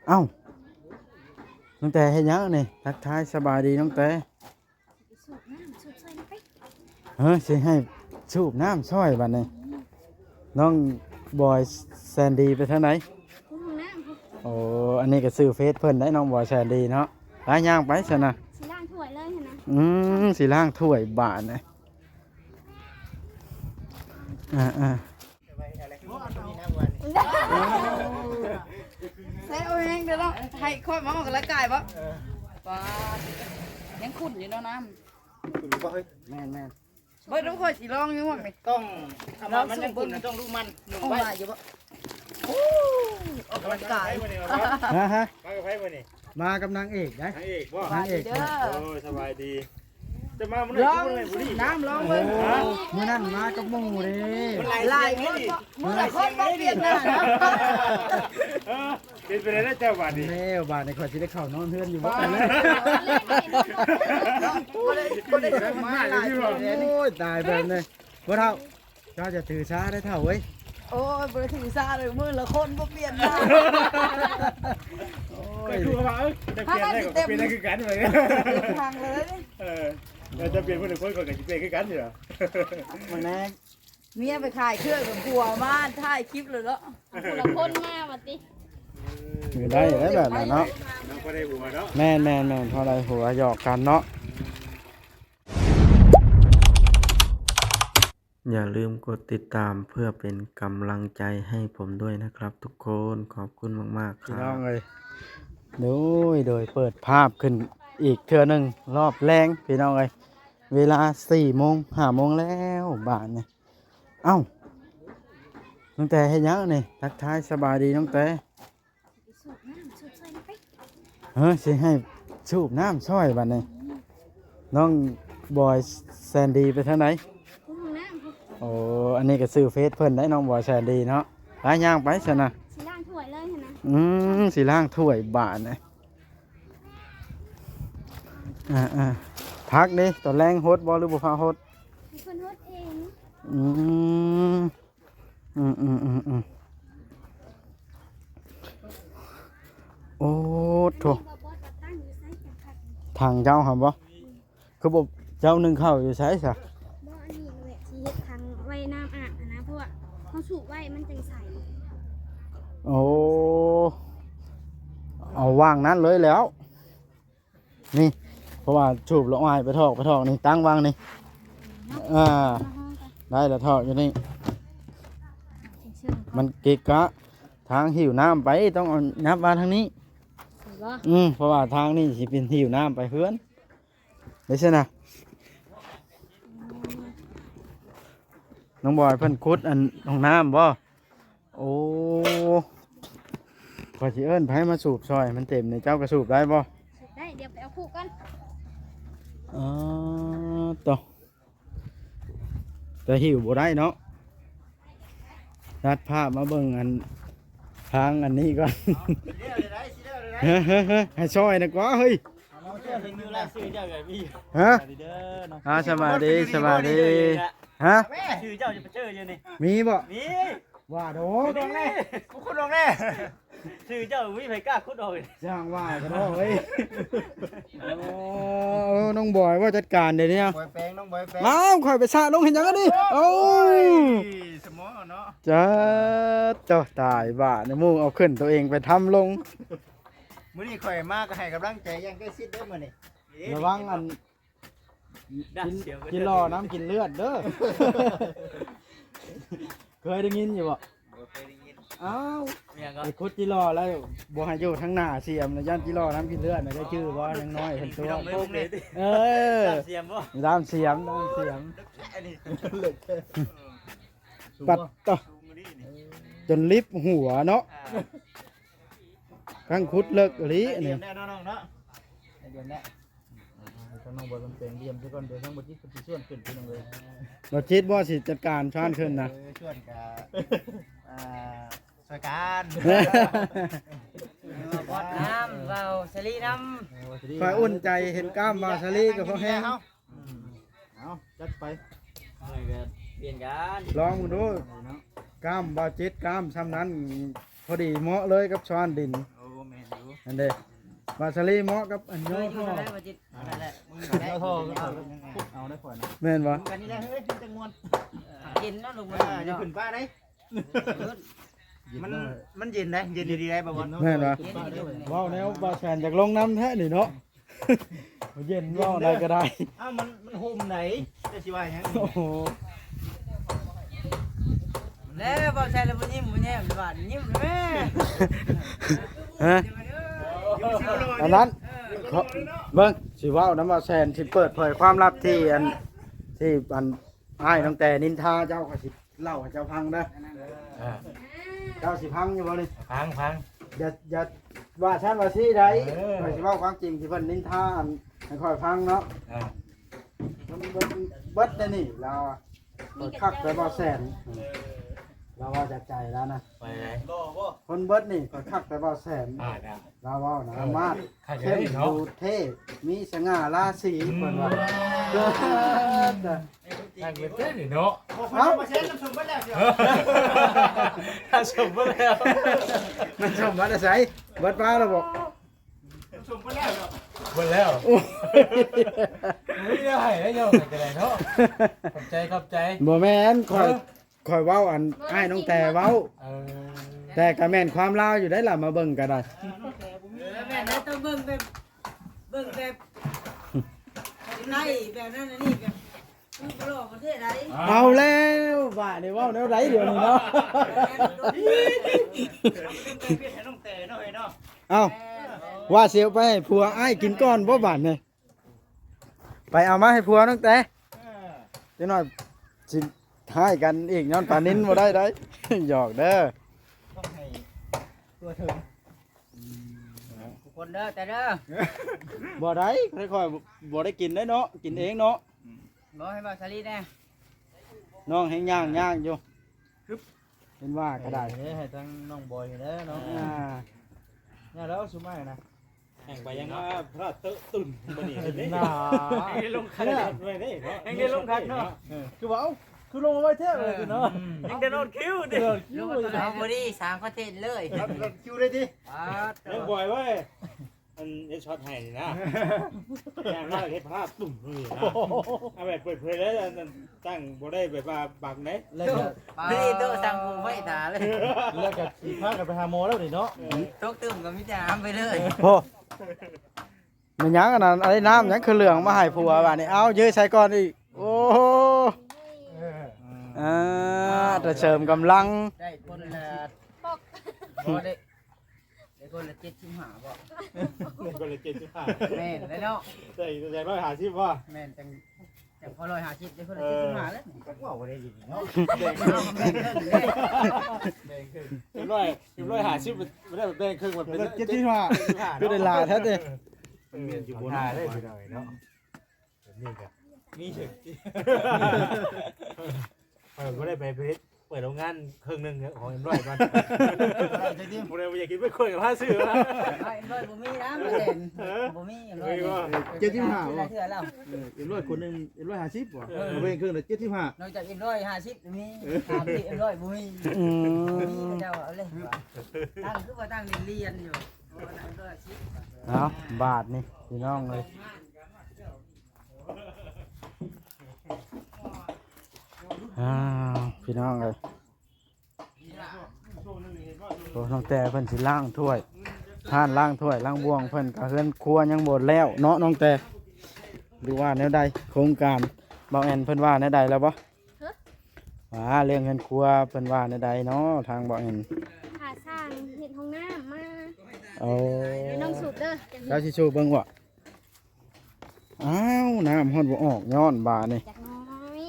ເອົ້າ ນ້ອງແຕເຮັດຫຍັງນີ້? ທັກທາຍສະບາຍດີນ້ອງແຕ. ເອີ ຊິໃຫ້ສູບນ້ຳຊ່ອຍບັດນີ້. ນ້ອງບອຍແສນດີໄປທາງໃດ? ໂອ້ ອັນນີ້ກໍຊື່ເຟສເພິ່ນໄດ໋ ນ້ອງບອຍແສນດີເນາະ. ໄປ ຍ່າງໄປຊັ້ນນະ. ຊິລ້າງຖ້ວຍເລີຍຫັ້ນນະ. ອືມ ຊິລ້າງຖ້ວຍບາດນີ້. ອ່າໆ ແຊວແຮງເດີເນາະ. ໃຫ້ຂ້ອຍມາອອກກຳລັງກາຍບໍ່? ເອີ ປາດ ຍັງຂຸ້ນຢູ່ເນາະນ້ຳ. ຂຸ້ນຢູ່ບໍ່ເຮີ້ຍ? ແມ່ນໆ ເບິ່ງດູ ຂ້ອຍຊິລອງຢູ່ໝ່ອງນີ້. ຕ້ອງ ລອງສູບເບິ່ງ ຕ້ອງດູມັນ ໜຸ່ມໄວ້ ອອກມາຢູ່ບໍ່? ໂອ້ ອອກກຳລັງກາຍ. ຮະ? ມາກັບໃຜມື້ນີ້? ມາກັບນາງເອກໄດ໋. ນາງເອກບໍ່? ນາງເອກເດີ. ໂອ້ຍ ສະບາຍດີ. ຈະມາມື້ນັ້ນ ລອງສູບນ້ຳລອງເບິ່ງ. ໂອ້ ມື້ນັ້ນມາກັບໝູ່ເດ້. ຫຼາຍຄົນ ມື້ລະຄົນບໍ່ປ່ຽນໜ້ານະ. ເອີ ເປັນໄປໄດ້ແລ້ວເຈົ້າບາດນີ້. ແລ້ວບາດນີ້ຂ້ອຍຊິໄດ້ເຂົ້ານອນເຮືອນຢູ່ບໍ່? ບໍ່ໄດ້ ບໍ່ໄດ້ ບໍ່ໄດ້ ໂອ້ຍ ຕາຍແບບນີ້. ບໍ່ເຖົ້າ ເຈົ້າຢ່າຖືສາເດີເຖົ້າເອີຍ. ໂອ້ຍ ບໍ່ໄດ້ຖືສາເດີ ມື້ລະຄົນບໍ່ປ່ຽນໜ້າ. ໂອ້ຍ ຂ້ອຍຄືວ່າ ເອີ ຈະປ່ຽນໄດ້ກໍປ່ຽນໄດ້ຄືກັນເລີຍ. ທາງເລີຍ. ເອີ ແລ້ວຈະປ່ຽນຜູ້ໜຶ່ງຄົນ ຂ້ອຍກໍຊິປ່ຽນຄືກັນຢູ່. ມາແນ່ ເມຍໄປຂາຍເຄື່ອງກັບຜົວມາຖ່າຍຄລິບເລີຍເນາະ. ເອົາຜູ້ລະຄົນມາວ່າຕິ. ເອີ ໄດ້ ໄດ້ແບບນັ້ນເນາະ. ແມ່ນໆໆ ພໍໄດ້ຫົວຫຍອກກັນເນາະ. ຢ່າລືມກົດຕິດຕາມເພື່ອເປັນກຳລັງໃຈໃຫ້ຜົມດ້ວຍນະຄັບທຸກຄົນ. ຂອບຄຸນມາກໆ ພີ່ນ້ອງເອີຍ. ໂດຍ ໂດຍ ເປີດພາບຂຶ້ນອີກເທື່ອໜຶ່ງ ຮອບແລງ ພີ່ນ້ອງເອີຍ. ເວລາສີ່ໂມງ ຫ້າໂມງແລ້ວບາດນີ້. ເອົ້າ ນ້ອງແຕເຮັດຫຍັງນີ້? ທັກທາຍສະບາຍດີນ້ອງແຕ. ຊິໄປສູບນ້ຳ ສູບຊ່ອຍໄປ. ເອີ ຊິໃຫ້ສູບນ້ຳຊ່ອຍບັດນີ້. ອືມ ນ້ອງບອຍແສນດີໄປທາງໃດ? ຢູ່ຫ້ອງນ້ຳພຸ້ນ. ໂອ້ ອັນນີ້ກໍຊື່ເຟສເພິ່ນໄດ໋ ນ້ອງບອຍແສນດີເນາະ. ໄປ ຍ່າງໄປຊັ້ນນະ. ຊິລ້າງຖ້ວຍເລີຍຫັ້ນນະ. ອືມ ຊິລ້າງຖ້ວຍບາດນີ້. ອ່າໆ ຜັກເດ້ ຕອນແລງຫົດບໍ່ ຫຼືບໍ່ພາຫົດ? ໃຫ້ເພິ່ນຫົດເອງ. ອືມ ອືມໆໆໆ ໂອ້ໂທ້ ຖັງເຈົ້າຫັ້ນບໍ່? ຄືບໍ່ ເຈົ້າໜຶ້ງເຂົ້າຢູ່ໃສຊະ? ບໍ່ ອັນນີ້ແຫຼະ ຊິເຮັດຖັງໄວ້ນ້ຳອາບຫັ້ນນະ ເພາະວ່າເຮົາສູບໄວ້ມັນຈັ່ງໃສ. ໂອ້ ເອົາວາງນັ້ນເລີຍແລ້ວ. ນີ້ ເພາະວ່າສູບລະອາຍໄປຖອກ ໄປຖອກນີ້ ຕັ້ງວາງນີ້. ເອີ ໄດ້ລະຖອກຢູ່ນີ້ ມັນເກະກະ. ທາງຫິ້ວນ້ຳໄປ ຕ້ອງເອົາຍັບມາທາງນີ້. ອືມ ເພາະວ່າທາງນີ້ຊິເປັນຫິ້ວນ້ຳໄປເຮືອນ ໄດ້ຊັ້ນນະ. ນ້ອງບອຍເພິ່ນຂຸດອັນຫ້ອງນ້ຳບໍ່? ໂອ້ ຂ້ອຍຊິເອີ້ນໃຜມາສູບຊ່ອຍ ມັນເຕັມນີ້ ເຈົ້າກໍສູບໄດ້ບໍ່? ສູບໄດ້ ດຽວໄປເອົາຄຸກ່ອນ. ອໍ ໂຕ ແຕ່ຫິ້ວບໍ່ໄດ້ເນາະ. ຕັດພາບມາເບິ່ງອັນ ທາງອັນນີ້ກ່ອນ. ເຮີ້ຍ ເຮີ້ຍ ເຮີ້ຍ ໃຫ້ຊ່ອຍນະກວ່າເຮີ້ຍ. ຮະ? ອ່າ ສະບາຍດີ ສະບາຍດີ. ຮະ? ຊື່ເຈົ້າຈະໄປເຈີຢູ່ນີ້ ມີບໍ່? ມີ. ວ່າໂດ ຂຸດອອກແນ່ ຂຸດອອກແນ່. ຊື່ເຈົ້າ ບໍ່ມີໃຜກ້າຂຸດອອກເລີຍ. ຊ່າງວ່າກັນເນາະເອີຍ. ໂອ້ ນ້ອງບອຍວ່າຈັດການເດ້ນີ້. ບອຍແປງ ນ້ອງບອຍແປງ. ອ້າວ ຂ້ອຍໄປສະລົງເຮັດຫຍັງອັນນີ້? ໂອ້ຍ ໂອ້ຍ ສະໝໍເນາະ. ຈັດ ເຈົ້າຕາຍ ບາດນີ້ໝູ່ເອົາຂຶ້ນ ໂຕເອງໄປທຳລົງ. ມື້ນີ້ຂ້ອຍມາກໍໃຫ້ກຳລັງໃຈຢ່າງໃກ້ຊິດເດີ້ມື້ນີ້. ລະວັງອັນ ກິນ ກິນຫຼໍ່ນ້ຳກິນເລືອດເດີ້. ເຄີຍໄດ້ຍິນຢູ່ບໍ່? ບໍ່ເຄີຍໄດ້ຍິນ. ອ້າວ ໄປຂຸດຈີຫຼໍ່ແລ້ວບໍ່ໃຫ້ຢູ່ທາງໜ້າສຽມນະ ຢ້ານຈີຫຼໍ່ນ້ຳກິນເລືອດນະ ໄດ້ຈື່ບໍ່? ຍັງນ້ອຍເພິ່ນຕົວະ. ເອີ ດ້າມສຽມບໍ່? ດ້າມສຽມ ດ້າມສຽມ. ປັດຕະ ຈົນລິບຫົວເນາະ. ກາງຂຸດເລິກອີ່ຫຼີນີ້. ແນ່ນອນເນາະ ແນ່ນອນແຫຼະ. ທາງນ້ອງບອຍເພິ່ນແປງດຽມຊະກ່ອນ ດຽວທາງບໍ່ຈິດເພິ່ນຊິຊວນຂຶ້ນພີ່ນ້ອງເອີຍ. ບໍ່ຈິດບໍ່ຊິຈັດການຊວນຂຶ້ນນະ. ເອີ ຊວນກະ ອ່າ ຊ່ວຍກັນ. ເອີ ບອດນ້ຳ ເວົ້າສາລີນຳ. ເອີ ເວົ້າສາລີ ຂ້ອຍອຸ່ນໃຈເຫັນກ້າມບ່າວສາລີກໍພໍແຮງ. ອືມ ເອົາ ຈັດໄປ. ເມື່ອຍກໍປ່ຽນກັນ ລອງເບິ່ງດູ. ກ້າມບ່າວຈິດ ກ້າມຊ່ຳນັ້ນ ພໍດີເໝາະເລີຍກັບຊານດິນ. ໂອ້ ແມ່ນຢູ່ ອັນເດ້ ວາສະລີເໝາະກັບອັນ ເອີ ຢູ່ ໂຍ ທໍ່ ນັ້ນແຫຼະ ວ່າຈິດ ອັນນັ້ນແຫຼະ ມຶງກໍໄດ້ ໂຍ ທໍ່ ເອົາໄດ້ ຂ້ອຍນະ ແມ່ນບໍ່? ກັນນີ້ແຫຼະ ເຮີ້ຍ ມີແຕ່ມ່ວນ ເອີ ເຢັນເນາະ ລົງມາ ເອີ ເນາະ ຢ່າຂຶ້ນປ່າໄດ໋ ມັນ ມັນເຢັນໄດ໋ ເຢັນດີໆໄດ໋ ບໍ່ບອນ ແມ່ນບໍ່? ເຢັນດີໆ ເວົ້າແນວບ່າວແສນຢາກລົງນຳແທ້ນີ້ເນາະ ເຢັນ ເວົ້າໄດ້ກໍໄດ້ ອ້າວ ມັນ ມັນຮົ່ມໄດ໋ ຈະຊິວ່າຫຍັງ ໂອ້ໂຫ ແລ້ວບໍ່ໃຊ່ລະບໍ່ຍິ້ມບໍ່ແຍ້ມບາດຍິ້ມແມ້ ຮະ ອັນນັ້ນ ເອີ ເບິ່ງ ຊິເວົ້ານຳວ່າແຊນ ຊິເປີດເຜີຍຄວາມລັບທີ່ອັນ ທີ່ອັນ ອ້າຍນ້ອງແຕນິນທາເຈົ້າ ຂ້ອຍຊິເລົ່າໃຫ້ເຈົ້າຟັງເດີ ອ່າ ເຈົ້າຊິຟັງຢູ່ບໍ່ນີ້? ຟັງ ຟັງ ຢ່າ ຢ່າວ່າຊັ້ນວ່າຊີ້ໄດ໋ ເອີ ຂ້ອຍຊິເວົ້າຄວາມຈິງທີ່ເພິ່ນນິນທາອັນໃຫ້ຂ້ອຍຟັງເນາະ ອ່າ ເພິ່ນເບິດ ເບິດແຕ່ນີ້ລາວ ຂ້ອຍຄັກແຕ່ບ່າວແສນ ລາວເວົ້າຈາກໃຈລາວນະ ໄປໃດ ເພິ່ນເບິດນີ້ ຂ້ອຍຄັກແຕ່ບ່າວແສນ ອ່າ ລາວເວົ້ານະ ເອີ ມາດ ຄັກ ເຂັ້ມ ເນາະ ດູເທ່ ມີສະຫງ່າລາສີ ອືມ ເພິ່ນວ່າ ຄັກເບິດເດ້ນີ້ເນາະ ເອົ້າ ເອົາ ນ້ຳສົ້ມເບິດແລ້ວ ນ້ຳສົ້ມເບິດແລ້ວ ມັນສົ້ມມາແຕ່ໃສ? ເບິດປາແລ້ວບໍ່? ເບິດແລ້ວ ໂອ້ ບໍ່ມີແນວໃຫ້ແລ້ວ ໂຍມກໍໄດ້ເນາະ ຂອບໃຈ ຂອບໃຈ ບໍ່ແມ່ນ ຂ້ອຍ ເອີ ຂ້ອຍເວົ້າອັນອ້າຍນ້ອງແຕເວົ້າ ເອີ ແຕ່ກໍແມ່ນຄວາມລາວຢູ່ໄດ໋ລະ ມາເບິ່ງກໍໄດ້ ເອີ ແມ່ນແລ້ວ ຕ້ອງເບິ່ງແບບ ເບິ່ງແບບໄທ ແບບນັ້ນອັນນີ້ ແບບຄືບໍ່ຫຼໍ່ປະເທດໃດ ເອົາແລ້ວ ບາດນີ້ເວົ້າແນວໃດດຽວນີ້ເນາະ ເອົາ ວ່າຊິເອົາໄປໃຫ້ຜົວອ້າຍກິນກ່ອນບໍ່ບາດນີ້? ໄປເອົາມາໃຫ້ຜົວນ້ອງແຕ ເອີ ຈັກໜ້ອຍຊິຮ້າຍກັນອີກ ຍ້ອນປານິນບໍ່ໄດ້ໄດ໋ ຫຍອກເດີ ຕ້ອງໃຫ້ຕົວເຖິງ ອືມ ທຸກຄົນເດີ ແຕເດີ ບໍ່ໄດ້ ຂ້ອຍບໍ່ໄດ້ກິນໄດ້ເນາະ ກິນເອງເນາະ ອືມ ບໍ່ໃຫ້ບ່າວສາລີແດ່ ນ້ອງແຮ່ງຍ່າງຍາກຢູ່ ເຫັນວ່າກໍໄດ້ ເອີ ໃຫ້ທາງນ້ອງບອຍເດີເນາະ ອ່າ ຢ່າແລ້ວຊຸມອ້າຍນະ ແຮ່ງໄປຍັງມາພະລາດເຕີະຕຶ້ນບັດນີ້ເດ້ ໜ້າ ແຮ່ງໄດ້ລົງຄັນເດ້ເນາະ ແຮ່ງໄດ້ລົງຄັນເນາະ ເອີ ຄືວ່າ ເອົ້າ ຄືລົງມາໄວແທ້ ເອີ ວ່າຊັ້ນເນາະ ອືມ ຍັງໄດ້ລອດຄິວເດ້ ລອດຄິວ ເອົາພໍດີ ສ້າງຄອນເທັນເລີຍ ລອດຄິວເລີຍຕິ ອ່າ ນ້ອງບອຍເວີຍ ອັນເຮັດຊັອດໃຫ້ນີ້ນະ ຢ່າງນ້ອຍເຮັດພະລາດຕຶ້ນນີ້ນະ ເອົາແບບເປີດເຜີຍເລີຍ ຕັ້ງບໍ່ໄດ້ແບບວ່າບັງເດ້ ແລ້ວກໍ ພໍດີໂຕະສັ່ງໝູໄວ້ຖ້າເລີຍ ແລ້ວກໍຊິພາກັນໄປຫາໝໍແລ້ວນີ້ເນາະ ຕົກຕຶ້ມກໍມີແຕ່ຫາມໄປເລີຍ ໂອ້ ແມ່ນຫຍັງອັນນັ້ນ ອັນນີ້ນ້ຳຫຍັງຄືເຫຼືອງມາໃຫ້ຜົວບາດນີ້ ເອົາເຢີໃສ່ກ່ອນອີກ ໂອ້ ເອີ ອ່າ ແຕ່ເສີມກຳລັງ ໄດ້ຄົນລະ ບໍ່ໄດ້ ໄດ້ຄົນລະເຈັດສິບຫ້າບໍ່? ໄດ້ຄົນລະເຈັດສິບຫ້າ ແມ່ນແລ້ວເນາະ ໄດ້ ໄດ້ຮ້ອຍຫ້າສິບບໍ່? ແມ່ນ ຈັ່ງ ຈັ່ງພໍຮ້ອຍຫ້າສິບ ໄດ້ຄົນລະເຈັດສິບຫ້າເລີຍ ຈັກເວົ້າບໍ່ໄດ້ຢູ່ເນາະ ແບ່ງເຄິ່ງ ແບ່ງເຄິ່ງ ເຈັດຮ້ອຍ ເຈັດຮ້ອຍຫ້າສິບ ບໍ່ໄດ້ແບ່ງເຄິ່ງ ມັນເປັນເຈັດສິບຫ້າ ເຈັດສິບຫ້າ ຄືໄດ້ຫຼາຍແທ້ເດ້ ມັນແມ່ນຢູ່ບົນ ເອີ ເນາະ ແບບນີ້ກໍມີເຖິງ ເອີ ບໍ່ໄດ້ໄປເຮັດ ເປີດໂຮງງານເຄິ່ງໜຶ່ງຂອງເອັມຮ້ອຍກ່ອນ ບໍ່ໄດ້ ບໍ່ຢາກກິນເບີດໂຄຍກັບພາຊື້ວະ ເອັມຮ້ອຍບໍ່ມີນະ ບໍ່ແມ່ນ ເອີ ບໍ່ມີ ເອັມຮ້ອຍ ເຈັດສິບຫ້າບໍ່? ເອີ ເອັມຮ້ອຍຄົນໜຶ່ງ ເອັມຮ້ອຍຫ້າສິບບໍ່? ເອີ ເບິ່ງເຄິ່ງລະເຈັດສິບຫ້າ ນອກຈາກເອັມຮ້ອຍຫ້າສິບມີ ເອີ ສາມສິບ ເອັມຮ້ອຍບໍ່ມີ ອືມ ເຂົາເຈົ້າເອົາເລີຍ ຕັ້ງຄືວ່າຕັ້ງລຽນຢູ່ ເອົາບາດນີ້ພີ່ນ້ອງເອີຍ ອ້າວ ພີ່ນ້ອງເອີຍ ໂອ້ ນ້ອງແຕເພິ່ນຊິລ້າງຖ້ວຍ ຮ້ານລ້າງຖ້ວຍລ້າງບ່ວງເພິ່ນກໍ ເຮືອນຄົວຍັງບໍ່ແລ້ວເນາະນ້ອງແຕ ຫຼືວ່າແນວໃດ ໂຄງການບ່າວແອນເພິ່ນວ່າແນວໃດແລ້ວບໍ່? ຮະ? ວ່າເລື່ອງເຮືອນຄົວເພິ່ນວ່າແນວໃດເນາະ ທາງບ່າວແອນ ຫາຊ່າງເຮັດຫ້ອງນ້ຳມາ ໂອ້ ໃຫ້ນ້ອງສູບເດີ ເຈົ້າຊິສູບເບິ່ງບໍ່? ອ້າວ ນ້ຳຮອດບໍ່ອອກ ຍ້ອນບາດນີ້ ຈັກໜ້ອຍ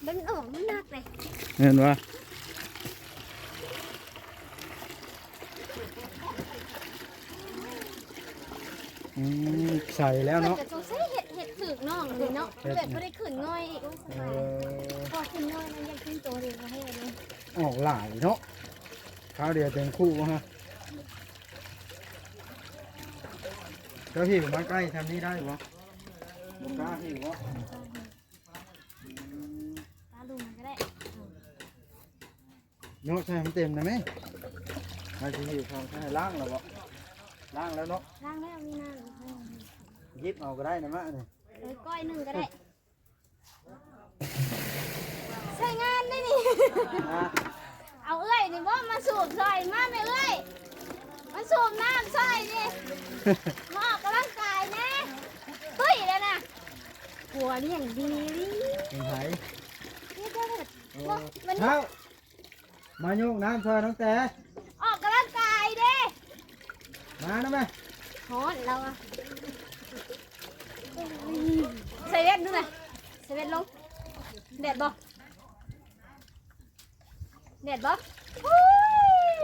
ເບິ່ງອອກ ມັນໜັກເດ້ ແມ່ນບໍ່? ອືມ ໃສ່ແລ້ວເນາະ ເພິ່ນກໍສົງໄສເຮັດ ເຮັດຖືກນ້ອງນີ້ເນາະ ເຮັດ ແບບບໍ່ໄດ້ຂຶ້ນງ່ອຍອີກ ໂອ້ຍ ສະບາຍ ເອີ ພໍຂຶ້ນງ່ອຍມັນຍັງຂຶ້ນໂຕເດ້ ບໍ່ແຮງເດ້ ອອກຫຼາຍເນາະ ຄາວດຽວເຕັມຄູ່ບໍ່ຮະ? ເຈົ້າຫິ້ວມາໃກ້ຊ່ຳນີ້ໄດ້ບໍ່? ບໍ່ກ້າຫິ້ວບໍ່? ອືມ ປາລຸງກໍໄດ້ ເນາະ ໃສ່ໃຫ້ມັນເຕັມນະແມ່ ໃຫ້ຊິຫິ້ວເຂົ້າ ໃສ່ລ້າງແລ້ວບໍ່? ລ້າງແລ້ວເນາະ ລ້າງແລ້ວ ມີນ້ຳອີກ ຍິບເອົາກໍໄດ້ນະມະນີ້ ເອີ ກ້ອຍໜຶ່ງກໍໄດ້ ໃຊ້ງານໄດ້ນີ້ ເອົາເອື້ອຍນີ້ບໍ່ມາສູບຊ່ອຍ ມາແມ່ເອື້ອຍ ມາສູບນ້ຳຊ່ອຍນີ້ ມາອອກກຳລັງກາຍແດ່ ຕຸ້ຍແລ້ວນະ ຜົວລ້ຽງດີ ເປັນໃຜ ນີ້ເຈົ້າເຮັດ ເອີ ບໍ່ ມັນ ເອົາ ມາໂຍກນ້ຳຊ່ອຍນ້ອງແຕ ອອກກຳລັງກາຍເດ້ ມານຳແມ່ ຮ້ອນແລ້ວອະ ໃສ່ແວ່ນດູນະ ໃສ່ແວ່ນລົງ ແດດບໍ່ ແດດບໍ່ ໂອ້ຍ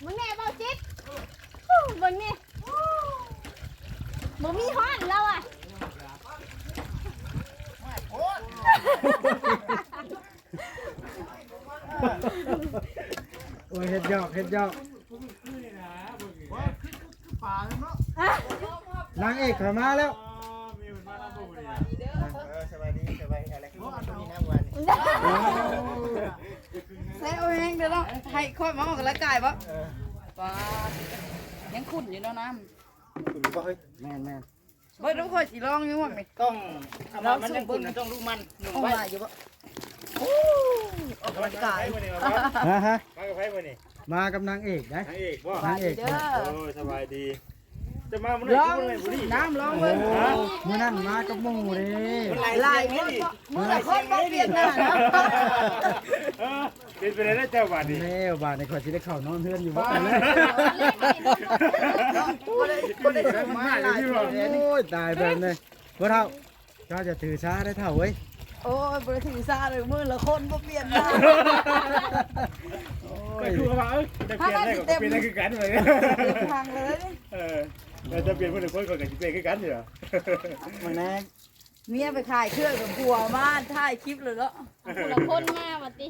ເບິ່ງແນ່ເບົາຈິດ ໂອ້ ເບິ່ງນີ້ ໂອ້ ບໍ່ມີຮ້ອນແລ້ວອະ ໂອ້ຍ ເຮັດຫຍອກ ເຮັດຫຍອກ ນາງເອກເຂົ້າມາແລ້ວ ເອີ ສະບາຍດີ ສະບາຍດີ ອາໄລຄືມີນ້ຳຫວານນີ້ ແຊວແຮງເດີເນາະ ໃຫ້ຂ້ອຍມາອອກກຳລັງກາຍບໍ່ ເອີ ປາດ ຍັງຂຸ້ນຢູ່ເນາະນ້ຳ ຂຸ້ນຢູ່ບໍ່ເຮີ້ຍ ແມ່ນໆ ເບິ່ງດູ ຂ້ອຍຊິລອງຢູ່ໝ່ອງນີ້ ຕ້ອງເອົາມາ ມັນຍັງຂຸ້ນນະ ຕ້ອງລຸກມັນໜຸ່ມໄວ້ ອອກມາຢູ່ບໍ່ ໂອ້ ອອກກຳລັງກາຍ ຮະ ຮະ ມາກັບໃຜມື້ນີ້ ມາກັບນາງເອກໄດ໋ ນາງເອກບໍ່ ນາງເອກ ສະບາຍດີເດີ ໂອ້ຍ ສະບາຍດີ ຈະມາມື້ໃດ ລອງ ມື້ໃດ ລອງເບິ່ງ ໂອ້ ມື້ນັ້ນມາກັບໝູ່ເດ້ ຫຼາຍຄົນ ມື້ລະຄົນບໍ່ປ່ຽນໜ້ານະ ເອີ ເປັນໄປໄດ້ແລ້ວເຈົ້າບາດນີ້ ແລ້ວບາດນີ້ຂ້ອຍຊິໄດ້ເຂົ້ານອນເຮືອນຢູ່ບໍ່ ບໍ່ໄດ້ ບໍ່ໄດ້ ໂອ້ຍ ຕາຍແບບນີ້ ພໍ່ເຖົ້າ ເຈົ້າຢ່າຖືສາເດີເຖົ້າເອີຍ ໂອ້ຍ ບໍ່ໄດ້ຖືສາເດີ ມື້ລະຄົນບໍ່ປ່ຽນໜ້າ ໂອ້ຍ ກໍຄືວ່າ ເອີ ໄດ້ປ່ຽນໄດ້ກໍປ່ຽນໄດ້ຄືກັນເລີຍ ເຕັມທາງເລີຍ ເອີ ແລ້ວຈະປ່ຽນຜູ້ລະຄົນ ຂ້ອຍກໍຊິປ່ຽນຄືກັນຢູ່ ມາແນ່ ເມຍໄປຂາຍເຄື່ອງກັບຜົວມາຖ່າຍຄລິບເລີຍເນາະ ເອົາຜູ້ລະຄົນມາວ່າຕິ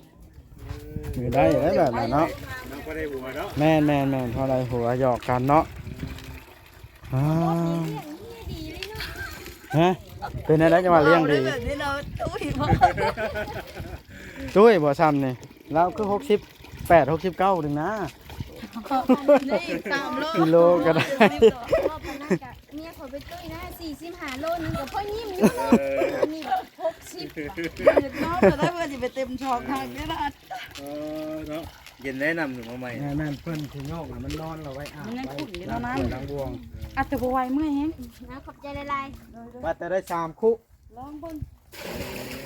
ເອີ ໄດ້ ໄດ້ແບບນັ້ນເນາະ ເນາະ ພໍໄດ້ຫົວເນາະ ແມ່ນໆໆ ພໍໄດ້ຫົວຫຍອກກັນເນາະ ອ່າ ຮະ ເປັນແນວໃດຈັ່ງວ່າລ້ຽງດີ ເອົາແບບນີ້ເນາະ ຕຸ້ຍບໍ່ ຕຸ້ຍບໍ່ຊ່ຳນີ້ ລາວຄືຫົກສິບແປດ ຫົກສິບເກົ້າໜຶ່ງນະ ນີ້ສາມໂລ ກິໂລກໍໄດ້ ເມຍຂ້ອຍໄປຕຸ້ຍນະ ສີ່ສິບຫ້າໂລໜຶ່ງກໍພໍຍິ້ມຢູ່ ເອີ ອັນນີ້ຫົກສິບ ເນາະ ກໍໄດ້ວ່າຊິໄປເຕັມຊອກຮັກນີ້ນະ ເອີ ເນາະ ເຢັນໄດ໋ ນ້ຳໜຶ່ງມາໃໝ່ ແມ່ນໆ ເພິ່ນຊິໂຍກໃຫ້ມັນນອນລະໄວ້ອາບ ມັນຍັງຂຸ້ນຢູ່ເນາະ ນ້ຳ ລ້າງບ່ວງ ອາດຈະບໍ່ໄຫວເມື່ອຍແຮງ ນະ ຂອບໃຈຫຼາຍໆ ວ່າແຕ່ໄດ້ສາມຄຸ ລອງເບິ່ງ ເອີ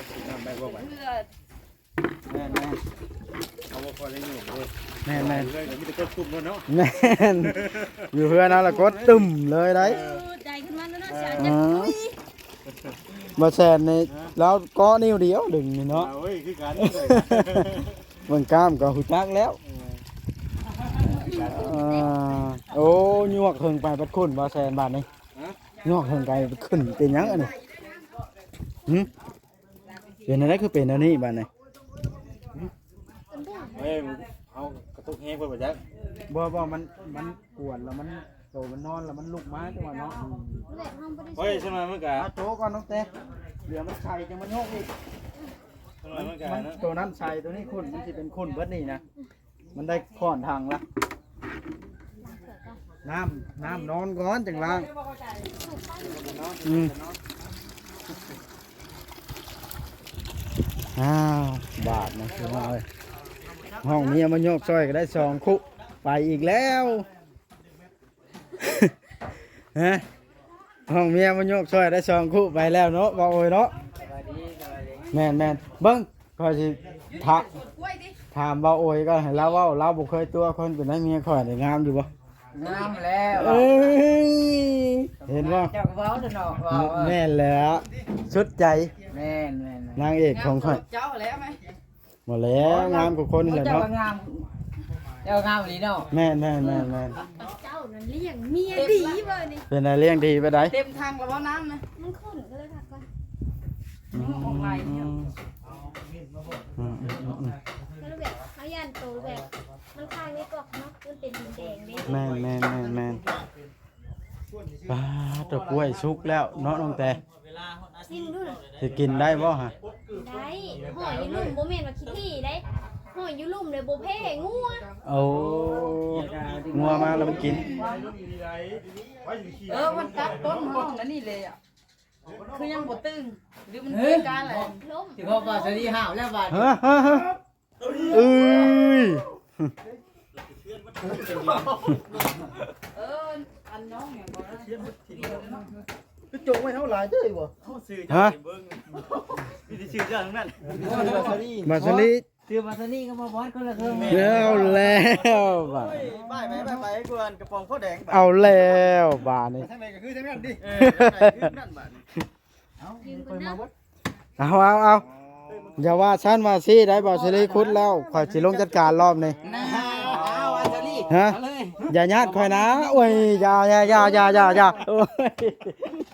ກິນນ້ຳໄດ້ບໍ່ບາດ ເພື່ອ ແມ່ນໆ ເອົາບໍ່ພໍໄດ້ໂຍກເດີ ແມ່ນໆ ເຮືອນກໍມີແຕ່ກົດຕຸ່ມໂລດເນາະ ແມ່ນ ຢູ່ເຮືອນເຮົາລະກົດຕຶ້ມເລີຍໄດ໋ ເອີ ໃຈຂຶ້ນມາແລ້ວເນາະ ເສຍໃຈ ອ່າ ບໍ່ແຊນນີ້ ຮະ ລາວເກາະນິ້ວດຽວດຶງນີ້ເນາະ ໂອ້ຍ ຄືກັນ ເບິ່ງກ້າມກໍຮູ້ຈັກແລ້ວ ເອີ ອ່າ ໂອ້ ຍວກເຖິງໄປບັດຂຸ້ນບໍ່ແຊນບາດນີ້ ຮະ ຍວກເຖິງໄປບັດຂຸ້ນເປັນຫຍັງອັນນີ້ ຫື ເປັນແນວໃດຄືເປັນແນວນີ້ບາດນີ້ ເອີຍ ເຮົາກະຕຸກແຮງເພິ່ນບໍ່ຈັກ ບໍ່ ບໍ່ ມັນ ມັນກວນແລ້ວມັນ ໂຕມັນນອນແລ້ວມັນລຸກມາ ຈັ່ງວ່າເນາະ ໂອ້ຍ ຊັ້ນວ່າມັນກະ ເອົາໂຕກ່ອນນ້ອງແຕ ດຽວມັນໄຂ່ຈັ່ງມາໂຍກອີກ ຊັ້ນວ່າມັນກະ ມັນ ໂຕນັ້ນໄຂ່ ໂຕນີ້ຂຸ້ນ ມັນຊິເປັນຂຸ້ນເບິດນີ້ນະ ມັນໄດ້ຂ້ອນຖັງລະ ນ້ຳ ນ້ຳນອນກ່ອນຈັ່ງລ້າງ ອືມ ອ້າວ ບາດນະພີ່ນ້ອງເອີຍ ຫ້ອງເມຍມາໂຍກຊ່ອຍກໍໄດ້ສອງຄຸ ໄປອີກແລ້ວ ຮະ ຫ້ອງເມຍມາໂຍກຊ່ອຍໄດ້ສອງຄຸໄປແລ້ວເນາະ ເວົ້າໂອຍເນາະ ສະບາຍດີ ສະບາຍດີ ແມ່ນໆ ເບິ່ງ ຂ້ອຍຊິຖາ ຖາມເວົ້າໂອຍກໍໃຫ້ລາວເວົ້າ ລາວບໍ່ເຄີຍຕົວະຄົນ ເປັນໃດເມຍຂ້ອຍນີ້ງາມຢູ່ບໍ່? ງາມແລ້ວ ເອີຍ ເຫັນບໍ່? ເຈົ້າກໍເວົ້າເນາະ ເວົ້າ ເອີ ແມ່ນແລ້ວ ສຸດໃຈ ແມ່ນໆໆ ນາງເອກຂອງຂ້ອຍ ເຈົ້າແລ້ວແມ່ ບໍ່ແລ້ວ ງາມກວ່າຄົນແຫຼະເນາະ ເຈົ້າວ່າງາມ ເຈົ້າງາມອີ່ຫຼີເນາະ ແມ່ນໆໆໆ ເຈົ້ານັ້ນລ້ຽງເມຍດີເວີນີ້ ເປັນໃດລ້ຽງດີປານໃດ? ເຕັມຖັງແລ້ວບໍ່ນ້ຳນະ? ມັນຂຸ້ນກໍເລີຍພັກກ່ອນ ອືມ ອອກຫຼາຍຢູ່ ອືມໆໆ ກໍເລີຍແບບເຮົາຢ້ານໂຕແບບ ມັນຄ້າງໃນກອກເນາະ ມັນເປັນດິນແດງເດ້ ແມ່ນໆໆໆ ປາດ ເຕົ້າກ້ວຍສຸກແລ້ວເນາະນ້ອງແຕ ຊິມດູນະ ຊິກິນໄດ້ບໍ່ຫະ? ໄດ້ ຫອຍນີ້ນຸ່ມ ບໍ່ແມ່ນວ່າຂີ້ຖີ່ເດ້ ຫອ ຢູ່ລຸ່ມເລີຍ ບໍ່ແພ້ງົວ. ໂອ້ ງົວມາແລ້ວມັນກິນ. ເອີ ມັນຕັດຕົ້ນຫ້ອງນັ້ນນີ້ແຫຼະ ຄືຍັງບໍ່ຕຶງ ຫຼືມັນເກີດການແລ້ວ. ລົມ ທີ່ເຂົາວ່າສະລີຫ້າວແລ້ວບາດ. ຮະ ຮະ ຮະ ເອີຍ ເອີ ອັນນ້ອງຫຍັງກໍໄດ້ ຄືຈົງໄວ້ເຮົາຫຼາຍເດີບໍ່? ເຮົາຊື່ເຈົ້າ ຮະ ເບິ່ງ ມີແຕ່ຊື່ເຈົ້າທັງນັ້ນ. ມາຊາລີ ຊື່ມາຊາລີກັບມາບອດຄົນລະເຄິ່ງ. ເອົາແລ້ວບາດ ໂອ້ຍ ບາຍໄປ ບາຍໄປ ກວນກະປ໋ອງຂາວແດງ. ເອົາແລ້ວບາດນີ້ ທາງໃດກໍຄືທາງນັ້ນຕິ. ເອີ ທາງໃດຄືນັ້ນບາດນີ້. ເອົາ ເອົາ ເອົາ ຢ່າວ່າຊັ້ນວ່າຊີ້ໄດ້ ບ່າວສາລີຂຸດແລ້ວ ຂ້ອຍຊິລົງຈັດການລອບນີ້. ນາ ເອົາ ອັນສາລີ ຮະ ເອົາເລີຍ ຢ່າຍາດຂ້ອຍນາ. ໂອ້ຍ ຢ່າ ຢ່າ ໂອ້ຍ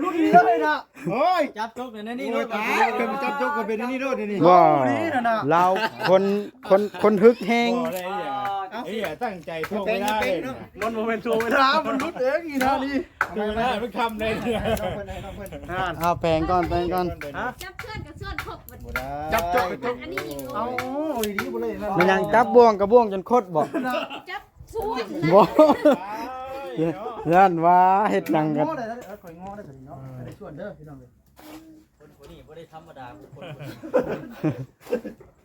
ລຸ້ນນີ້ເລີຍນະ. ໂອ້ຍ ຈັບຈົກໃນນີ້ໂລດ ໂອ້ຍ ຕາຍ ເປັນຈັບຈົກກໍເປັນອັນນີ້ໂລດນີ້. ບໍ່ ເອົາດີນະ ລາວຄົນ ຄົນ ຄົນຮຶກແຮງ. ບໍ່ໄດ້ ເອີ ເອີ ຕັ້ງໃຈຖ່ວງເວລາເລີຍ. ມັນບໍ່ແມ່ນຖ່ວງເວລາ ມັນຫຼຸດເອງອີ່ນະນີ້. ຖ່ວງເວລາມັນຄຳໄດ້. ເອົາແປງກ່ອນ ແປງກ່ອນ. ຮະ ຈັບເຄື່ອນກັບສ່ວນຄົບ ບໍ່ໄດ້ ຈັບຈົກກັບຈົກ ອັນນີ້ ເອົາດີໆ ບໍ່ໄດ້ນະ. ແມ່ນຫຍັງ ຈັບບ່ວງກັບບ່ວງຈົນຄົດບໍ່? ຈັບສ່ວນ ບໍ່ ຢ້ານວ່າເຮັດຫຍັງກັນ. ງໍໄດ້ ເອີ ຂ້ອຍງໍໄດ້ ເອີ ໄດ້ສ່ວນເດີ ພີ່ນ້ອງເອີຍ. ຄົນຜູ້ນີ້ບໍ່ໄດ້ທຳມະດາ ຄົນຜູ້ນີ້.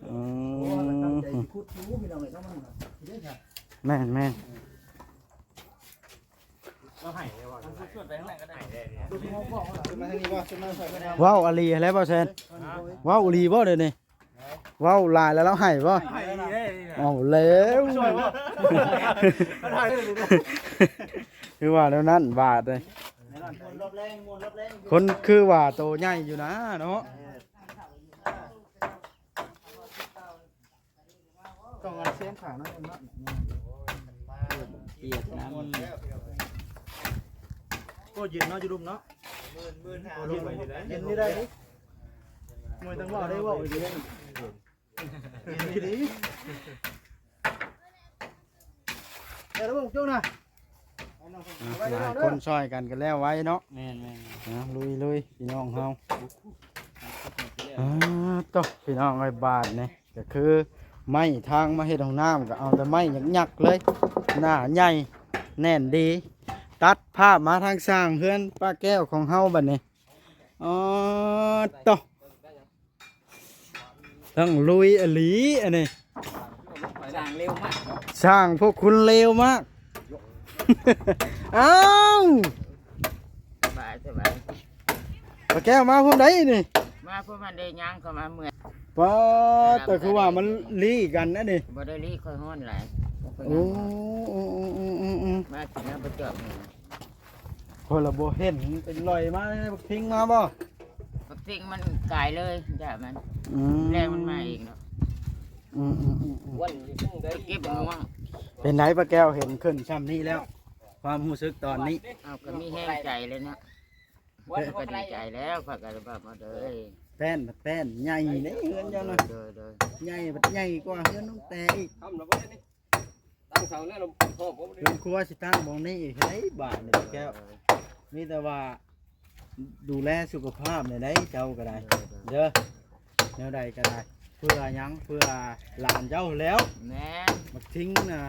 ອືມ ໂອ້ ໂຫ ຕັ້ງໃຈຂຸດຢູ່ ພີ່ນ້ອງເອີຍ ເນາະ ມັນເດ້ ແມ່ນໆ ເອີ ລາວໃຫ້ເລີຍວ່າ ຊວນໄປທາງນັ້ນກໍໄດ້. ມາທາງນີ້ບໍ່ ຊວນມາໃສ່ກໍໄດ້. ເວົ້າອີ່ຫຼີແລ້ວ ບ່າວແຊນ ເວົ້າອີ່ຫຼີບໍ່ດຽວນີ້? ເວົ້າຫຼາຍແລ້ວລາວໃຫ້ບໍ່? ໃຫ້ເດ້. ເອົາແລ້ວ ຊ່ວຍບໍ່? ຄືວ່າແນວນັ້ນບາດເລີຍ. ຄົນຄືວ່າໂຕໃຫຍ່ຢູ່ນະເນາະ. ຕ້ອງເອົາແຊມຂາວໜ້ອຍໜຶ່ງເນາະ. ປຽກນ້ຳ. ໂອ້ ເຢັນເນາະ ຢູ່ລຸ່ມເນາະ. ເຢັນນີ້ໄດ້ເດ້. ມວຍຕ້ອງເວົ້າໄດ້ ເວົ້າດີໆ. ເຢັນດີໆ. ແຕ່ລະວົງຈຸນະ. ອ່ະ ຫຼາຍຄົນຊ່ອຍກັນກໍແລ້ວໄວເນາະ. ແມ່ນໆ ອ່ະ ລຸຍໆ ພີ່ນ້ອງເຮົາ. ອ່າ ໂຕ ພີ່ນ້ອງເອີຍ ບາດນີ້ກໍຄືໄມ້ທາງມາເຮັດຫ້ອງນ້ຳ ກໍເອົາແຕ່ໄມ້ຫຍັກໆເລີຍ ໜາໃຫຍ່ແໜ້ນດີ. ຕັດພາບມາທາງສ້າງເຮືອນປ້າແກ້ວຂອງເຮົາບັດນີ້. ອໍ ໂຕ ທັງລຸຍອີ່ຫຼີອັນນີ້. ຊ່າງເລວມາກເນາະ ຊ່າງພວກຄຸນເລວມາກ. ອ້າວ ສະບາຍ ສະບາຍ. ປ້າແກ້ວມາພວມໃດນີ້? ມາພວມຫັ້ນເດ້ ຍ່າງເຂົ້າມາເມື່ອຍ. ປ້າ ແຕ່ຄືວ່າມັນລີ້ກັນນະນີ້. ບໍ່ໄດ້ລີ້ ຂ້ອຍຮ້ອນຫຼາຍ. ໂອ້ ໂອ້ ໂອ້ ມາກິນນ້ຳປະຈອບນີ້. ຂ້ອຍລະບໍ່ເຫັນ ເປັນລອຍມາ ບັກທິງມາບໍ່? ບັກທິງມັນກາຍເລີຍ ຢ່າມັນ. ອືມ ແລງມັນມາເອງເນາະ. ອືມໆໆໆ ໄປເກັບໝາກມ່ວງ. ເປັນໃດປ້າແກ້ວ ເຫັນຂຶ້ນຊ່ຳນີ້ແລ້ວ ຄວາມຮູ້ສຶກຕອນນີ້? ເອົາ ກໍມີແຮງໃຈເລີຍເນາະ. ຂ້ອຍກໍດີໃຈແລ້ວ ຂ້ອຍກໍແບບວ່າ ເອີຍ ແປ້ນ ແປ້ນໃຫຍ່ເດ້ເຮືອນເຈົ້ານະ. ໂດຍໆ ໃຫຍ່ ໃຫຍ່ກວ່າເຮືອນນ້ອງແຕອີກ. ຕັ້ງເສົາແລ້ວ ເຮືອນຄົວຊິຕັ້ງໝ່ອງນີ້ອີກໃດ໋ບາດນີ້ແກ້ວ. ມີແຕ່ວ່າດູແລສຸຂະພາບແນວໃດເຈົ້າກໍໄດ້ເດີ ແນວໃດກໍໄດ້ ເພື່ອຫຍັງ? ເພື່ອຫຼານເຈົ້າແລ້ວ. ແມ່ນ. ບັກທິງນະ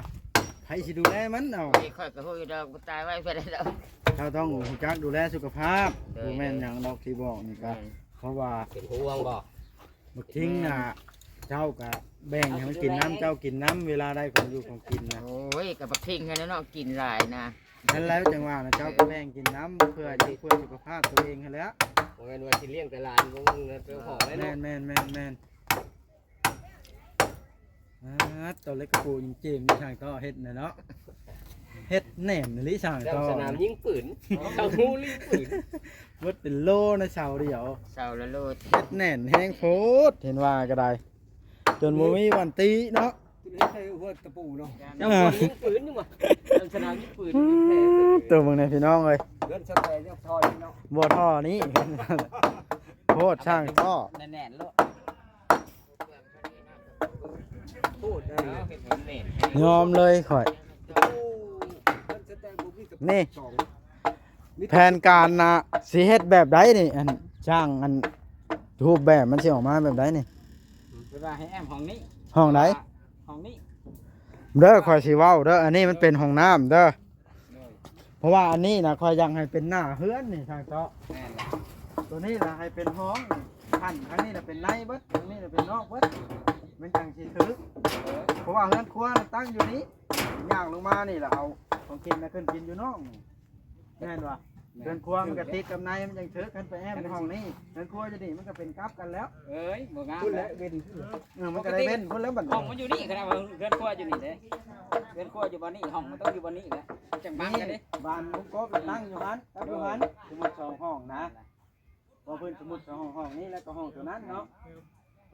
ໃຜຊິດູແລມັນເອົາ? ໂອ້ຍ ຂ້ອຍກໍຮູ້ຢູ່ດອກ ຕາຍໄວໄປແລ້ວ. ເຈົ້າຕ້ອງຮູ້ຈັກດູແລສຸຂະພາບ. ໂດຍ ບໍ່ແມ່ນຫຍັງດອກທີ່ບອກນີ້ກະ ແມ່ນ ເພາະວ່າເປັນຫ່ວງບໍ່? ບັກທິງນະ ແມ່ນ ເຈົ້າກະແບ່ງໃຫ້ມັນກິນນຳ ເອົາໄປເລີຍ ເຈົ້າກິນນຳ ເວລາໄດ້ຂອງຢູ່ຂອງກິນນະ. ໂອ້ຍ ກັບບັກທິງຫັ້ນແຫຼະເນາະ ກິນຫຼາຍນະ. ນັ້ນແຫຼະ ຈັ່ງວ່ານະ ເຈົ້າກະແບ່ງກິນນຳ ເພື່ອ ເພື່ອສຸຂະພາບຕົວເອງຫັ້ນແຫຼະ. ບໍ່ແມ່ນວ່າຊິລ້ຽງແຕ່ຫຼານ ບໍ່ແມ່ນແຕ່ພໍ່ເນາະ. ແມ່ນໆໆໆ. ອ່າ ໂຕເລັກກະປູຍັງເຈມຢູ່ທາງຕໍ່ເຮັດນະເນາະ. ເຮັດແໜ້ນອີ່ຫຼີຊ່າງຕໍ່ ສະໜາມຍິງປືນ ເສົາຮູ້ຍິງປືນ ເບິດເປັນໂລໃນເສົາດຽວ ເສົາລະໂລ. ເຮັດແໜ້ນແຮງໂພດ ເຫັນວ່າກໍໄດ້ ຈົນບໍ່ມີວັນຕິເນາະ. ເຮັດໃສ່ຫົວຕະປູເນາະ. ເຈົ້າບໍ່ຍິງປືນນີ້ຫວາ ສະໜາມຍິງປືນ. ໂຕເບິ່ງແດ່ພີ່ນ້ອງເອີຍ ເຮືອນສະແຕຍັງທໍ່ນີ້ເນາະ. ບໍ່ ທໍ່ນີ້ ໂພດ ຊ່າງຕໍ່ ແໜ້ນໆໂລດ. ຍອມເລີຍຂ້ອຍ. ນີ້ ແຜນການນະ ຊິເຮັດແບບໃດນີ້? ອັນ ຊ່າງ ອັນ ຮູບແບບມັນຊິອອກມາແບບໃດນີ້? ເພິ່ນວ່າໃຫ້ແອ້ມຫ້ອງນີ້. ຫ້ອງໃດ? ຫ້ອງນີ້ເດີ ຂ້ອຍຊິເວົ້າເດີ ອັນນີ້ມັນເປັນຫ້ອງນ້ຳເດີ. ໂດຍ ເພາະວ່າອັນນີ້ນະ ຂ້ອຍຢາກໃຫ້ເປັນໜ້າເຮືອນນີ້ ຊ່າງເຈາະ. ແມ່ນລະ ໂຕນີ້ລະໃຫ້ເປັນຫ້ອງ ຂັ້ນທາງນີ້ລະເປັນໃນເບິດ ທາງນີ້ລະເປັນນອກເບິດ ມັນຈັ່ງຊິຖືກ. ເອີ ເພາະວ່າເຮືອນຄົວນະຕັ້ງຢູ່ນີ້ ຍ່າງລົງມານີ້ລະ ເອົາຂອງກິນນະຂຶ້ນກິນຢູ່ນອກນີ້ ແມ່ນບໍ່? ແມ່ນ ເຮືອນຄົວມັນກະຕິດກັບໃນ ມັນຈັ່ງຖືກ. ຄັນໄປແອ້ມຫ້ອງນີ້ ເຮືອນຄົວຢູ່ນີ້ມັນກະເປັນກັບກັນແລ້ວ. ເອີຍ ບໍ່ງາມ ພຸ້ນແຫຼະ ເວັນ ເອີ ມັນກະໄດ້ເວັນພຸ້ນແລ້ວບັດນີ້. ຫ້ອງມັນຢູ່ນີ້ ຂະໜາດວ່າເຮືອນຄົວຢູ່ນີ້ເດ້ ເຮືອນຄົວຢູ່ບ່ອນນີ້ ຫ້ອງມັນຕ້ອງຢູ່ບ່ອນນີ້ແຫຼະ ຈັ່ງບັງກັນເດ້. ບານມຸ້ງກົບລະຕັ້ງຢູ່ຫັ້ນກັບຢູ່ຫັ້ນ ສົມມຸດສອງຫ້ອງນະ ບໍ່ ເພິ່ນສົມມຸດສອງຫ້ອງ ຫ້ອງນີ້ແລ້ວກໍຫ້ອງໂຕນັ້ນເນາະ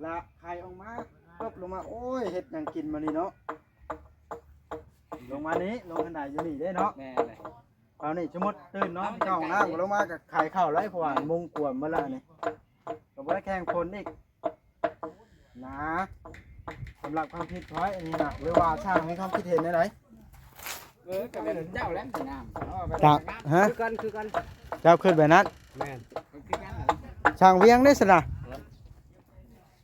ລະໄຂອອກມາ ຕົກລົງມາ ໂອ້ຍ ເຮັດຫຍັງກິນບາດນີ້ເນາະ. ລົງມານີ້ ລົງຄັນໄດຢູ່ນີ້ເດ້ເນາະ. ແມ່ນເລີຍ ເອົານີ້ ສົມມຸດຕື່ນນອນເຂົ້າຫ້ອງນ້ຳ ລົງມາກໍໄຂເຂົ້າເລີຍ ເພາະວ່າມຸງກວມໝົດແລ້ວນີ້ ກໍບໍ່ໄດ້ແຂ່ງຝົນອີກນະ. ສຳລັບຄວາມຄິດຂ້ອຍອັນນີ້ນະ ຫຼືວ່າຊ່າງມີຄວາມຄິດເຫັນແນວໃດ? ເອີ ກໍແມ່ນເຈົ້າແຫຼະງາມ ຮະ? ຄືກັນ ຄືກັນ ເຈົ້າຄິດແບບນັ້ນ? ແມ່ນ ຄືກັນ ຊ່າງວຽງເດ້ຊັ້ນນະ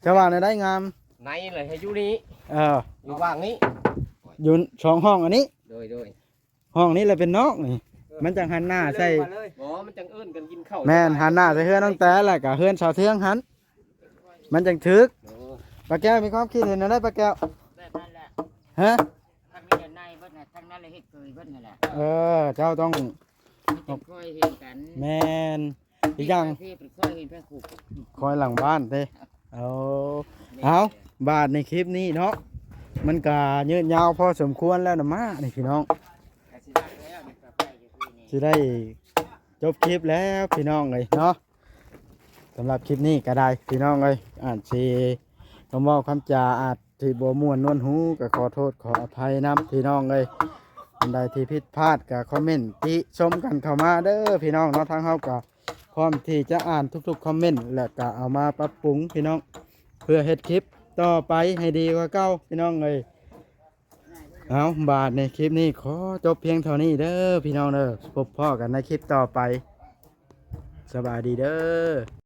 ເຈົ້າວ່າແນວໃດງາມ? ໃນເລີຍ ໃຫ້ຢູ່ນີ້ ເອີ ຢູ່ຫວ່າງນີ້ ຢູ່ສອງຫ້ອງອັນນີ້ ໂດຍ ໂດຍ ຫ້ອງນີ້ລະເປັນນອກນີ້ ມັນຈັ່ງຫັນໜ້າໃສ່ ບໍ່ ມັນຈັ່ງເອີ້ນກັນກິນເຂົ້າ. ແມ່ນ ຫັນໜ້າໃສ່ເຮືອນນ້ອງແຕ ແລ້ວກະເຮືອນສາວເທືອງຫັ້ນ ມັນຈັ່ງຖືກ. ໂອ້ ປ້າແກ້ວມີຄວາມຄິດເຫັນແນວໃດປ້າແກ້ວ? ແບບນັ້ນແຫຼະ ຮະ? ຄັນມີແຕ່ໃນເບິດນະ ທາງນັ້ນລະເຮັດເກີຍເບິດນັ້ນແຫຼະ. ເອີ ເຈົ້າຕ້ອງ ມັນຈະຄ່ອຍເຮັດກັນ ແມ່ນ ອີກຢ່າງ ຂ້ອຍເຫັນໄປຂຸດ ຄ່ອຍຫຼັງບ້ານເດ້. ເອົາ ແມ່ນ ເອົາ ບາດໃນຄລິບນີ້ເນາະ ມັນກະຍືດຍາວພໍສົມຄວນແລ້ວນະ ມານີ້ພີ່ນ້ອງ ຊິໄດ້ຈົບຄລິບແລ້ວພີ່ນ້ອງເອີຍເນາະ. ສຳລັບຄລິບນີ້ກໍໄດ້ພີ່ນ້ອງເອີຍ ອາດຊິຄຳເວົ້າຄຳຈາອາດຊິບໍ່ມ່ວນນວນຫູ ກໍຂໍໂທດຂໍອະໄພນຳພີ່ນ້ອງເອີຍ. ອັນໃດທີ່ຜິດພາດກໍຄອມເມັນຕິຊົມກັນເຂົ້າມາເດີພີ່ນ້ອງເນາະ ທາງເຮົາກໍ ພ້ອມທີ່ຈະອ່ານທຸກໆຄອມເມັນ ແລ້ວກະເອົາມາປັບປຸງພີ່ນ້ອງ ເພື່ອເຮັດຄລິບຕໍ່ໄປໃຫ້ດີກວ່າເກົ່າພີ່ນ້ອງເອີຍ. ເອົາ ບາດນີ້ຄລິບນີ້ຂໍຈົບພຽງເທົ່ານີ້ເດີພີ່ນ້ອງເດີ ພົບພໍ້ກັນໃນຄລິບຕໍ່ໄປ ສະບາຍດີເດີ.